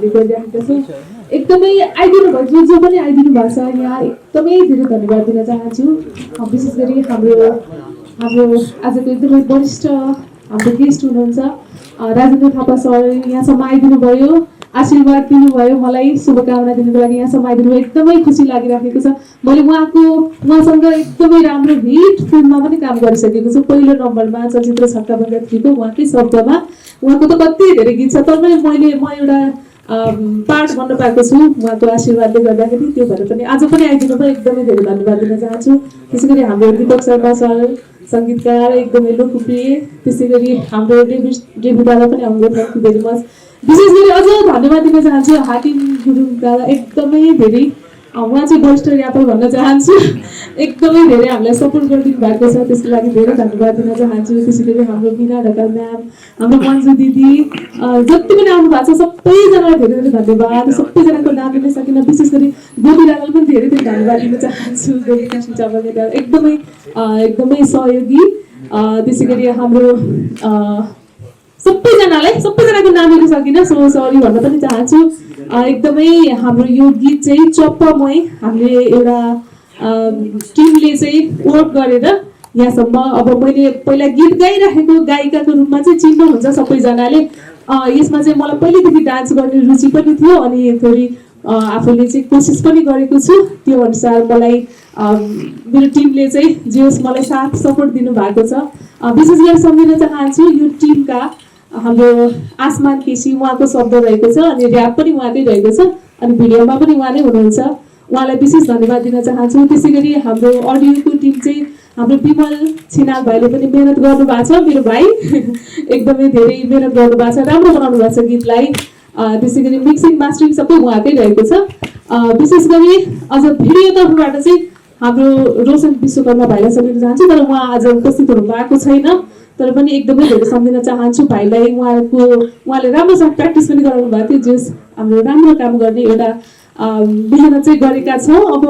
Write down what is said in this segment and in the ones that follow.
हामीले गरिराखेका छौँ। एकदमै आइदिनु भयो, जो पनि आइदिनु भएको छ यहाँ एकदमै धेरै धन्यवाद दिन चाहन्छु। विशेष गरी हाम्रो आजको एकदमै वरिष्ठ हाम्रो गेस्ट हुनुहुन्छ राजेन्द्र थापा सर, यहाँसम्म आइदिनु भयो, आशीर्वाद दिनुभयो, मलाई शुभकामना दिनुको लागि यहाँसम्म आइदिनु भयो। एकदमै खुसी लागिरहेको छ। मैले उहाँसँग एकदमै राम्रो हिट फिल्ममा पनि काम गरिसकेको छु। पहिलो नम्बरमा चलचित्र छक्का बङ्गा 3 को उहाँकै शब्दमा, उहाँको त कति धेरै गीत छ, तर म एउटा पार्ट बन्न पाएको छु उहाँको आशीर्वादले गर्दाखेरि। त्यो भएर पनि आज पनि आइदिनु भयो, एकदमै धेरै धन्यवाद दिन चाहन्छु। त्यसै गरी हाम्रो दीपक शर्मा सर सङ्गीतकार एकदमै लोकप्रिय, त्यसै गरी हाम्रो डेबी दादा पनि आउनुभयो, थ्याङ्क यू भेरी मच। विशेष गरी अझ धन्यवाद दिन चाहन्छु हाकिम गुरुङ दादा, एकदमै धेरै उहाँ चाहिँ वरिष्ठ ऱ्यापर भन्न चाहन्छु, एकदमै धेरै हामीलाई सपोर्ट गरिदिनु भएको छ, त्यसको लागि धेरै धन्यवाद दिन चाहन्छु। त्यसै गरी हाम्रो मिना ढकाल म्याम, हाम्रो मन्जु दिदी, जति पनि आउनु भएको छ सबैजनालाई धेरै धेरै धन्यवाद। सबैजनाको नाम लिन सकिनँ, विशेष गरी गोपी दादालाई पनि धेरै धेरै धन्यवाद दिन चाहन्छु। एकदमै सहयोगी। त्यसै गरी हाम्रो सबैजनाको नाम लिन सकिनँ, सो सरी भन्न पनि चाहन्छु। एकदमै हाम्रो यो गीत चाहिँ चप्पमै हामीले एउटा टिमले चाहिँ वर्क गरेर यहाँसम्म, अब मैले पहिला गीत गाइराखेको गायिकाको रूपमा चाहिँ चिन्नुहुन्छ सबैजनाले। यसमा चाहिँ मलाई पहिलेदेखि डान्स गर्ने रुचि पनि थियो, अनि थोरै आफूले चाहिँ कोसिस पनि गरेको छु। त्यो अनुसार मलाई मेरो टिमले चाहिँ जे होस् मलाई साथ सपोर्ट दिनुभएको छ। विशेष गरी सम्झिन चाहन्छु यो टिमका हाम्रो आसमान केसी, उहाँको शब्द रहेको छ, अनि ऱ्याप पनि उहाँकै रहेको छ, अनि भिडियोमा पनि उहाँ नै हुनुहुन्छ, उहाँलाई विशेष धन्यवाद दिन चाहन्छु। त्यसै गरी हाम्रो अडियोको टिम चाहिँ हाम्रो विमल छिनाल भाइले पनि मेहनत गर्नुभएको छ, मेरो भाइ एकदमै धेरै मेहनत गर्नुभएको छ, राम्रो बनाउनु भएको छ गीतलाई। त्यसै गरी मिक्सिङ मास्टरिङ सबै उहाँकै रहेको छ। विशेष गरी अझ भिडियो तर्फबाट चाहिँ हाम्रो रोशन विश्वकर्मा भाइलाई सम्झिन चाहन्छु, तर उहाँ आज उपस्थित हुनु भएको छैन, तर पनि एकदमै धेरै सम्झिन चाहन्छु भाइलाई। उहाँले राम्रोसँग प्र्याक्टिस पनि गराउनु भएको थियो, जस हाम्रो राम्रो काम गर्ने एउटा मिहिनेत चाहिँ गरेका छौँ। अब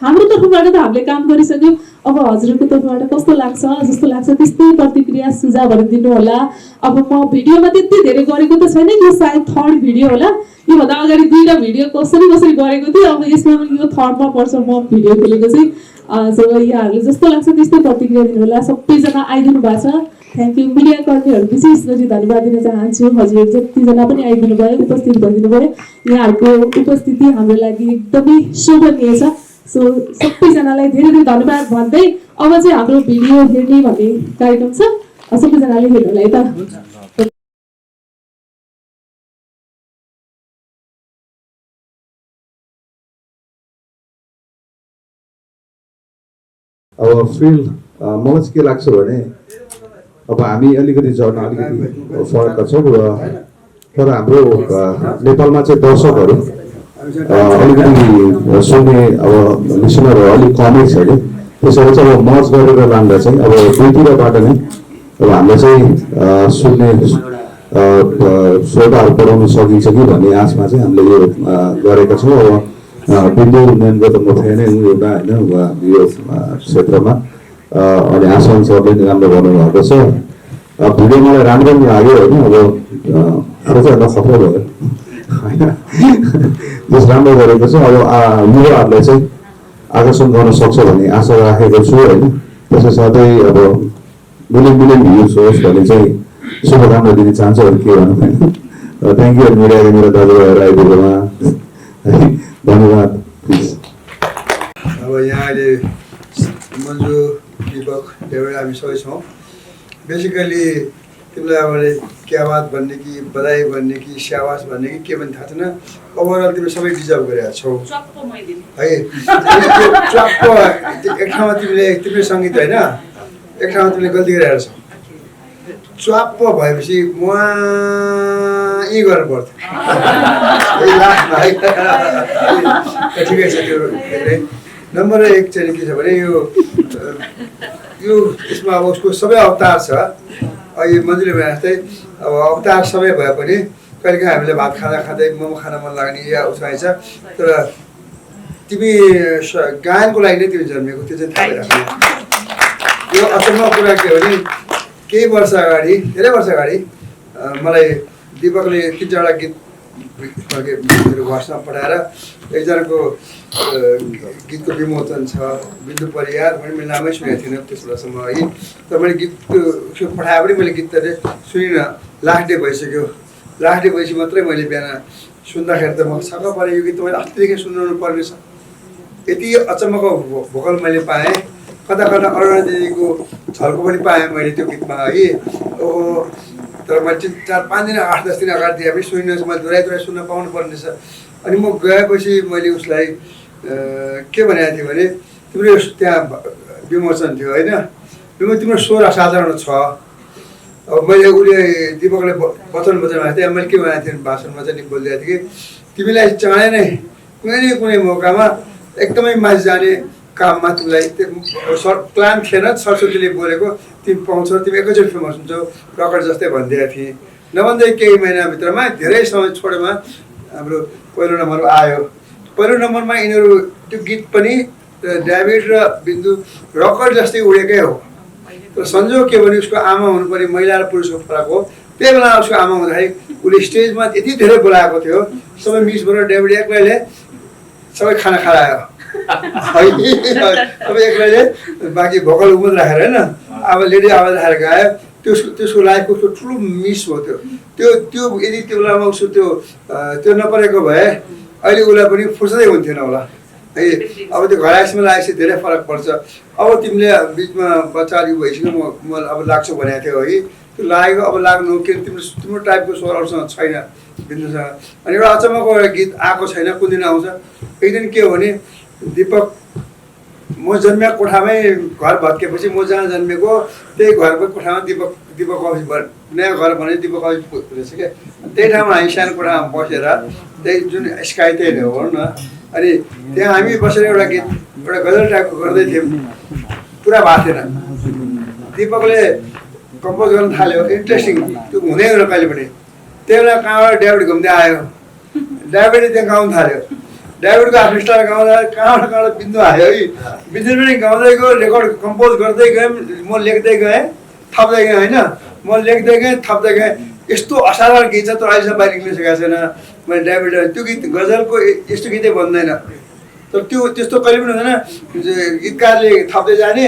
हाम्रो तर्फबाट त हामीले काम गरिसक्यौँ, अब हजुरको तर्फबाट कस्तो लाग्छ, जस्तो लाग्छ त्यस्तै प्रतिक्रिया सुझावहरू दिनु होला। अब म भिडियोमा त्यति धेरै गरेको त छैन, यो सायद थर्ड भिडियो होला, योभन्दा अगाडि 2टा भिडियो कसरी गरेको थिएँ, अब यसमा पनि यो थर्डमा पर्छ म भिडियो खेलेको चाहिँ। सो यहाँहरूले जस्तो लाग्छ त्यस्तै प्रतिक्रिया दिनु होला। सबैजना आइदिनु भएको छ, थ्याङ्क यू। मिडिया कर्मीहरू विशेष गरी धन्यवाद दिन चाहन्छु, हजुर जतिजना पनि आइदिनु भयो, उपस्थित भइदिनु भयो, यहाँहरूको उपस्थिति हाम्रो लागि एकदमै शोभनीय छ। सो सबैजनालाई धेरै धेरै धन्यवाद भन्दै अब चाहिँ हाम्रो भिडियो हेर्ने भन्ने कार्यक्रम छ, सबैजनाले हेर्नुलाई है त। अब फिल मलाई चाहिँ के लाग्छ भने अब हामी अलिकति झर्न अलिकति फरक छौँ, तर हाम्रो नेपालमा चाहिँ दर्शकहरू अलिकति सुन्ने अब लिसनरहरू अलिक कमै छ अरे, त्यसरी चाहिँ अब मर्ज गरेर लाँदा चाहिँ अब दुईतिरबाट नै अब हामीले चाहिँ सुन्ने श्रोताहरू बढाउन सकिन्छ कि भन्ने आशमा चाहिँ हामीले यो गरेका छौँ। अब बिन्दु उन्नयनको त म थिएँ नै एउटा होइन यो क्षेत्रमा, अनि आसन सरले पनि राम्रो गर्नुभएको छ। भिडियो मलाई राम्रो पनि लाग्यो होइन, अब सोचेर सफल भयो होइन, जस राम्रो गरेको छ। अब युवाहरूलाई चाहिँ आकर्षण गर्न सक्छ भन्ने आशा राखेको छु होइन। त्यसै साथै अब मिलियन भ्युज होस् भन्ने चाहिँ शुभकामना दिन चाहन्छु, अरू के भनौँ होइन। थ्याङ्क यू मिडियाले मेरो दाजुभाइहरू आइपुग्नुमा धन्यवाद प्लिज। अब यहाँ अहिले मन्जु दीपक देवडा हामी सबै छौँ। बेसिकली तिमीलाई अब क्या बात भन्ने कि बधाई भन्ने कि स्याबास भन्ने कि के भन्ने थाहा छैन, ओभरअल तिमीले सबै डिजर्भ गरेका छौ है। चप्प एक ठाउँमा तिमीले सङ्गीत होइन, एक ठाउँमा तिमीले गल्ती गरिरहेको छौ। च्वाप्प भएपछि यहीँ गर्नु पर्थ्यो लास्टमा है। ठिकै छ त्यो। नम्बर 1 चाहिँ के छ भने यो यसमा अब उसको सबै अवतार छ। अहिले मन्जुले भने जस्तै अब अवतार सबै भए पनि कहिलेकाहीँ हामीले भात खाँदा खाँदै मोमो खान मन लाग्ने या उसमा छ, तर तिमी गायनको लागि नै तिमी जन्मेको, त्यो चाहिँ थाहा भइराख्नु। यो अचम्म कुरा के हो भने केही वर्ष अगाडि, धेरै वर्ष अगाडि मलाई दीपकले 3-4वटा गीत मेरो वाट्सएप पठाएर एकजनाको गीतको विमोचन छ बिन्दु परियार मैले नामै सुनेको थिइनँ त्यस बेलासम्म है तर मैले गीत पठाए पनि मैले गीत सुनिनँ लास्ट डे भइसक्यो लास्ट डे भएपछि मात्रै मैले बिहान सुन्दाखेरि त म छक्क परेँ यो गीत मैले अस्तिदेखि सुनाउनु पर्ने छ यति अचम्मको भोकल मैले पाएँ कता कता अरुणा दिदीको झल्को पनि पाएँ मैले त्यो गीतमा है तर मैले 4-5 दिन 8-10 दिन अगाडिदेखि पनि सुनिनँ मैले दोहोऱ्याइ सुन्न पाउनु पर्ने छ अनि म गएपछि मैले उसलाई के भनेको थिएँ भने तिम्रो त्यहाँ विमोचन थियो होइन तिम्रो स्वर असाधारण छ अब मैले उसले दिपकले वचन भएको थिएँ मैले के भनेको थिएँ भाषणमा चाहिँ बोलिदिएको थिएँ कि तिमीलाई चाँडै नै कुनै न कुनै मौकामा एकदमै माथि जाने काममा तिमीलाई त्यो प्लान थिएन सरस्वतीले बोलेको तिमी पाउँछौ तिमी एकैचोटि फेमस हुन्छौ रकट जस्तै भनिदिएको थिएँ नभन्दै केही महिनाभित्रमा धेरै समय छोडेमा हाम्रो पहिलो नम्बर आयो पहिलो नम्बरमा यिनीहरू त्यो गीत पनि ड्याभिड र बिन्दु रकट जस्तै उडेकै हो तर संजोग के भने उसको आमा हुनु पर्ने महिला र पुरुषको फरक हो त्यही बेला उसको आमा हुँदाखेरि उसले स्टेजमा यति धेरै बोलाएको थियो सबै मिसबाट ड्याभिड एक्लैले सबै खाना खायो अब एक्लैले बाँकी भोकल उमद राखेर होइन अब लेडी आवाज राखेर गायो त्यसको लागि कस्तो ठुलो मिस हो त्यो यदि त्यो बेलामा उसको त्यो नपरेको भए अहिले उसलाई पनि फुर्सदै हुन्थेन होला है अब त्यो घर आइसमा लागेपछि धेरै फरक पर्छ अब तिमीले बिचमा बच्चा अलिक भइसक्यो म अब लाग्छु भनेको थियो है त्यो लागेको अब लाग्नु के तिम्रो टाइपको स्वर अरूसँग छैन बिन्दुसँग अनि एउटा अचम्मको एउटा गीत आएको छैन कुन दिन आउँछ एक दिन के हो भने दिपक म जन्मेको कोठामै घर भत्केपछि म जहाँ जन्मेको त्यही घरको कोठामा दिपक अफिस नयाँ घर भने दिपक अफिस रहेछ क्या त्यही ठाउँमा हामी सानो कोठामा बसेर त्यही जुन स्काई त्यही हो न अनि त्यहाँ हामी बसेर एउटा गीत एउटा गजल टाइपको गर्दै थियौँ पुरा भएको थिएन दिपकले कम्पोज गर्न थाल्यो इन्ट्रेस्टिङ त्यो हुँदैन कहिले पनि त्यही बेला कहाँबाट ड्याभिड घुम्दै आयो ड्याभिडले त्यहाँ गाउनु थाल्यो ड्याभिडको आफ्नो स्टार गाउँदा कहाँबाट बिन्दु आयो है बिन्दु पनि गाउँदै गयो रेकर्ड कम्पोज गर्दै गएँ म लेख्दै गएँ थप्दै गएँ होइन म लेख्दै गएँ थप्दै गएँ यस्तो असाधारण गीत छ तर अहिलेसम्म बाहिर निक्लिन सकेको छैन मैले ड्याभिड त्यो गीत गजलको यस्तो गीतै बन्दैन तर त्यस्तो कहिले पनि हुँदैन गीतकारले थप्दै जाने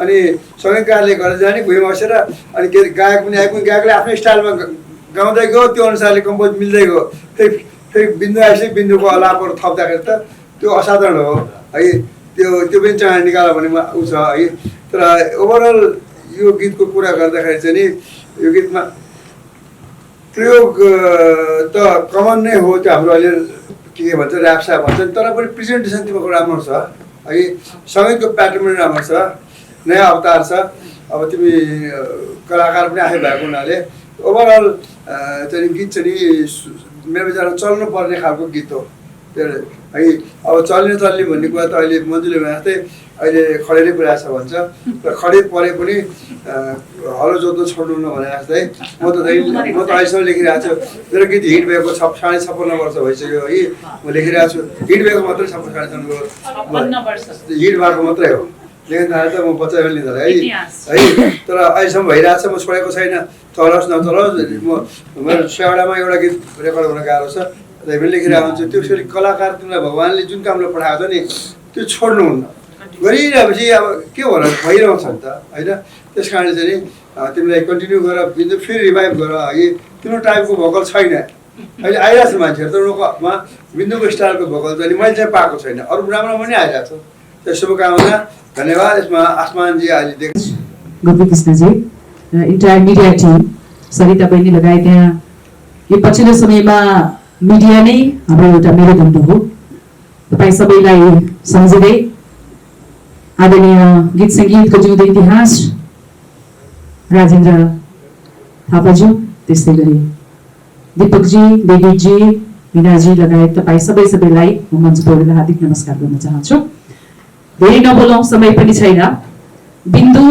अनि सङ्गीतकारले गर्दै जाने भुइँमा बसेर अनि गायक पनि गायकले आफ्नै स्टाइलमा गाउँदै गयो त्यो अनुसारले कम्पोज मिल्दै गयो फेरि बिन्दु आएपछि बिन्दुको अलापहरू थप्दाखेरि त त्यो असाधारण हो है त्यो पनि चाँडै निकाल्यो भने ऊ छ है तर ओभरअल यो गीतको कुरा गर्दाखेरि चाहिँ नि यो गीतमा प्रयोग त कमन नै हो त्यो हाम्रो अहिले के भन्छ ऱ्याप्सा भन्छन् तर पनि प्रेजेन्टेसन तिमीको राम्रो छ है सङ्गीतको प्याटर्न पनि राम्रो छ नयाँ अवतार छ अब तिमी कलाकार पनि आफै भएको हुनाले ओभरअल चाहिँ गीत चाहिँ मेरो विचारमा चल्नु पर्ने खालको गीत हो है अब चल्ने भन्ने कुरा त अहिले मन्जुले भने जस्तै अहिले खडेरै पुऱ्याएको छ भन्छ र खडे परे पनि हलो जोत्नु छोड्नु भने जस्तै म त अहिलेसम्म लेखिरहेको छु मेरो गीत हिट भएको 56.5 वर्ष भइसक्यो है म लेखिरहेको छु हिट भएको मात्रै 56.5 हिट भएको मात्रै हो लेख्न थाले त म बच्चा पनि लिँदा है तर अहिलेसम्म भइरहेको छ म छोडेको छैन चलोस् नचलोस् मेरो सेवाडामा एउटा गीत रेकर्ड हुन गाह्रो छ पनि लेखिरहेको हुन्छु त्यो कलाकार तिमीलाई भगवान्ले जुन कामले पठाएको छ नि त्यो छोड्नुहुन्न गरिरहेपछि अब के होला भइरहन्छ नि त होइन त्यस कारणले चाहिँ नि तिमीलाई कन्टिन्यू गर बिन्दु फेरि रिभाइभ गर है तिम्रो टाइपको भोकल छैन अहिले आइरहेको छ मान्छेहरू तर उनीहरूकोमा बिन्दुको स्टाइलको भोकल चाहिँ मैले चाहिँ पाएको छैन अरू राम्रो पनि आइरहेको छ त्यो शुभकामना धन्यवाद यसमा आसमानजी अहिले देख्छु गोपीकृष्णजी र इन्टायर मिडिया टिम सरिता बहिनी लगायत त्यहाँ यो पछिल्लो समयमा मिडिया नै हाम्रो एउटा मेरुदण्ड हो तपाईँ सबैलाई सम्झिँदै आदरणीय गीत सङ्गीतको जिउँदो इतिहास राजेन्द्र थापाज्यू त्यस्तै गरी दिपकजी देवीजी मीनाजी लगायत तपाईँ सबैलाई म मञ्च तोडेर हार्दिक नमस्कार गर्न चाहन्छु धेरै नबोलौँ समय पनि छैन बिन्दु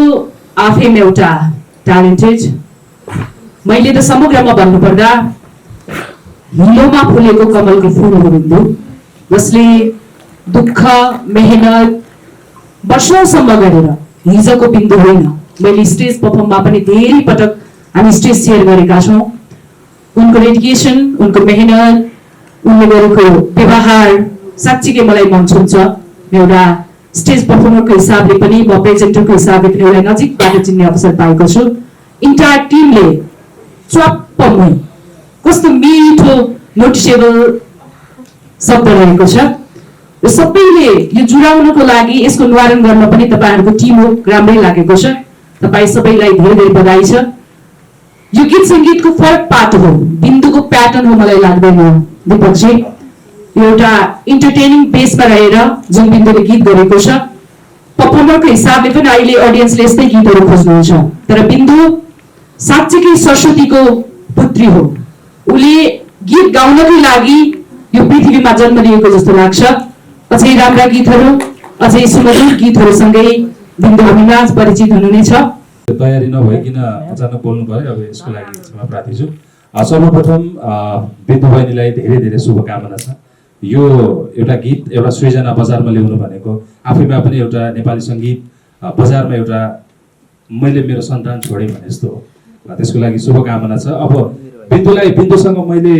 आफैमा एउटा ट्यालेन्टेड मैले त समग्रमा भन्नुपर्दा हिलोमा फुलेको कमलको फुल हो बिन्दु जसले दुःख मेहनत वर्षौंसम्म गरेर हिजोको बिन्दु होइन मैले स्टेज परफर्ममा पनि धेरै पटक हामी स्टेज सेयर गरेका छौँ उनको डेडिकेसन उनको मेहनत उनले गरेको व्यवहार साँच्चीकै मलाई मन छुन्छ। एउटा स्टेज पर्फर्मरको हिसाबले पनि म प्रेजेन्टरको हिसाबले पनि एउटा नजिकबाट चिन्ने अवसर पाएको छु। इन्टायर टिमले च्वाप्पमै कस्तो मिठो नोटिसेबल शब्द रहेको छ। र सबैले यो जुडाउनको लागि यसको निवारण गर्न पनि तपाईँहरूको टिम हो, राम्रै लागेको छ। तपाईँ सबैलाई धेरै धेरै बधाई छ। यो गीत सङ्गीतको फरक पाटो हो, बिन्दुको प्याटर्न हो मलाई लाग्दैन दिपकजी। यो एउटा इन्टरटेनिङ बेसमा रहेर जुन बिन्दुले गीत गरेको छ, पर्फर्मरको हिसाबले पनि अहिले अडियन्सले यस्तै गीतहरू खोज्नुहुन्छ। तर बिन्दु साँच्चीकै सरस्वतीको पुत्री हो। उसले गीत गाउनकै लागि यो पृथ्वीमा जन्म लिएको जस्तो लाग्छ। अझै राम्रा गीतहरू, अझै सुमधुर गीतहरूसँगै बिन्दु अविनाश परिचित हुनुहुनेछ। तयारी नभइकन अचानक बोल्नु पर्यो, अब यसको लागि क्षमा प्रार्थी छु। सर्वप्रथम बिन्दु बहिनीलाई धेरै धेरै शुभकामना छ। यो एउटा गीत एउटा सृजना बजारमा ल्याउनु भनेको आफैमा पनि एउटा नेपाली सङ्गीत बजारमा एउटा मैले मेरो सन्तान छोडेँ भने जस्तो हो। त्यसको लागि शुभकामना छ। अब बिन्दुसँग मैले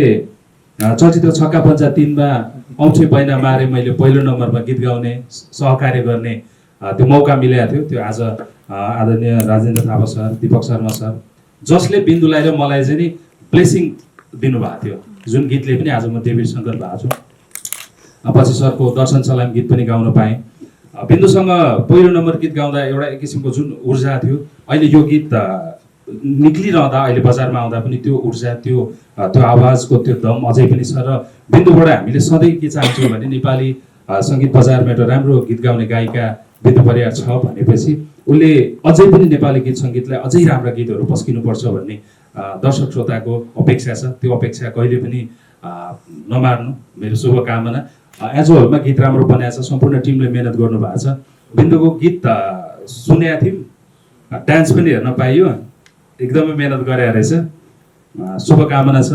चलचित्र छक्का पञ्चा 3 मा औँठी पैना मारे मैले पहिलो नम्बरमा गीत गाउने सहकार्य गर्ने त्यो मौका मिलेको थियो। त्यो आज आदरणीय राजेन्द्र थापा सर, दीपक शर्मा सर, जसले बिन्दुलाई र मलाई चाहिँ नि ब्लेसिङ दिनुभएको थियो। जुन गीतले पनि आज म डेब्युट सङ्गत भएको छु। पछि सरको दर्शन सलाम गीत पनि गाउन पाएँ। बिन्दुसँग पहिलो नम्बर गीत गाउँदा एउटा एक किसिमको जुन ऊर्जा थियो, अहिले यो गीत निक्लिरहँदा अहिले बजारमा आउँदा पनि त्यो ऊर्जा त्यो आवाजको त्यो दम अझै पनि छ। र बिन्दुबाट हामीले सधैँ के चाहन्छौँ भने नेपाली सङ्गीत बजारमा एउटा राम्रो गीत गाउने गायिका बिन्दु परियार छ भनेपछि उसले अझै पनि नेपाली गीत सङ्गीतलाई अझै राम्रा गीतहरू पस्किनुपर्छ भन्ने दर्शक श्रोताको अपेक्षा छ। त्यो अपेक्षा कहिले पनि नमार्नु, मेरो शुभकामना। एज होलमा गीत राम्रो बनाएको छ, सम्पूर्ण टिमले मेहनत गर्नुभएको छ। बिन्दुको गीत सुनेको थियौँ, डान्स पनि हेर्न पाइयो, एकदमै मेहनत गरे रहेछ। शुभकामना छ।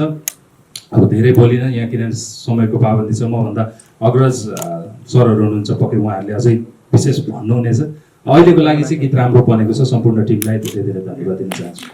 अब धेरै बोलिनँ यहाँ किनभने समयको पाबन्दी छ। मभन्दा अग्रज सरहरू हुनुहुन्छ, पक्कै उहाँहरूले अझै विशेष भन्नुहुनेछ। अहिलेको लागि चाहिँ गीत राम्रो बनेको छ। सम्पूर्ण टिमलाई धेरै धेरै धन्यवाद दिन चाहन्छु।